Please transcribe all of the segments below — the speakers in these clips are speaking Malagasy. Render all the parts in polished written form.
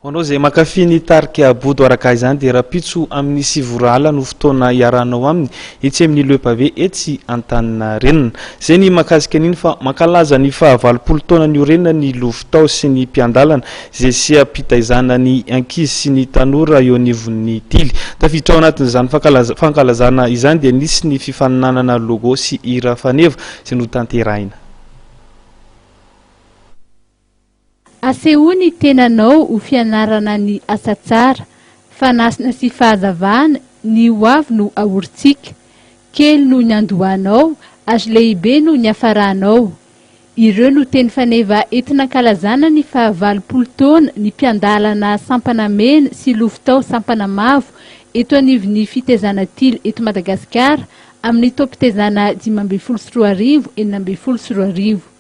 Ho anao izay mankafy ny tarika Bodo araka izany dia rahampitso amin'ny 9 ora alina no fotoana iarahanao aminy etsy amin'ny Le Pavé etsy Antaninarenina. Izay ny mahakasika an'iny fa mankalaza ny faha 80 taona niorenany ny Lovitao sy ny Mpiandalana izay seha-pitaizana ny ankizy sy ny tanora eo anivon'ny Tily. Tafiditra ao anatin'izany fankalazana izany dia nisy ny fifaninanana logo sy hira faneva izay notanterahina. Asehoy ny tenanao ho fianarana ny asa tsara, fanasina sy fahazavana, ny ho avy no ahorintsika. Kely no niandohanao ary lehibe no niafaranao. Ireo no teny faneva entina ankalazana ny faha 80 taona ny mpiandalana sampana mena sy lovitao sampana mavo eto anivon'ny fitezana tily eto Madagasikara amin'ny taom-pitezana 2015 2016.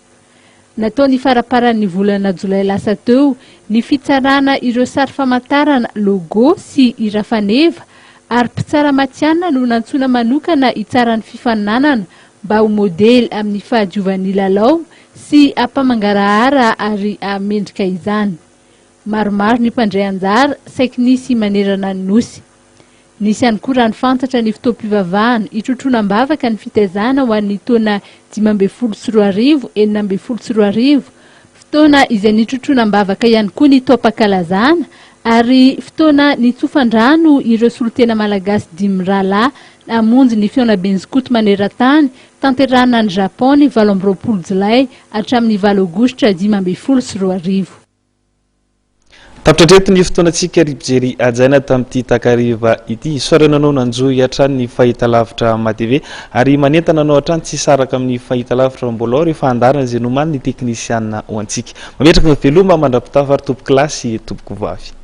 Natao ny faramparan'ny volana jolay lasa teo ny fitsarana ireo sary famantarana, logo, sy hira faneva ary mpitsara matihanina no nantsoina manokana hitsara ny fifaninanana mba ho modely amin'ny fahadiovan'ny lalao sy hampamangarahara ary hahamendrika izany. Maromaro ny mpandray anjara saiky nisy manerana ny Nosy. Nisy ihany koa raha ny fantatra ny fotoam-pivavahana hitrotroana am-bavaka ny fitaizana ho an'ny taona 2015 2016, fotoana izay nitrotroana am-bavaka ihany koa ny taom-pankalazana ary fotoana nitsofan-drano ireo solontena malagasy dimy mirahalahy namonjy ny fihaonaben'ny skoto maneran-tany tanterahina any Japon ny 28 jolay hatramin'ny 8 aogositra 2015. Tapitra hatreto ny fotoanantsika ry mpijery hajaina tamin'ity takariva ity. Isaorana anao nanjohy hatrany ny fahitalavitra MATV ary manentana anao hatrany tsy hisaraka amin'ny fahitalavitra mbola ao rehefa handaharana izay nomanin'ny teknisianina ho antsika. Mametraka ny veloma mandra-pitafa ry tompokolahy sy tompokovavy.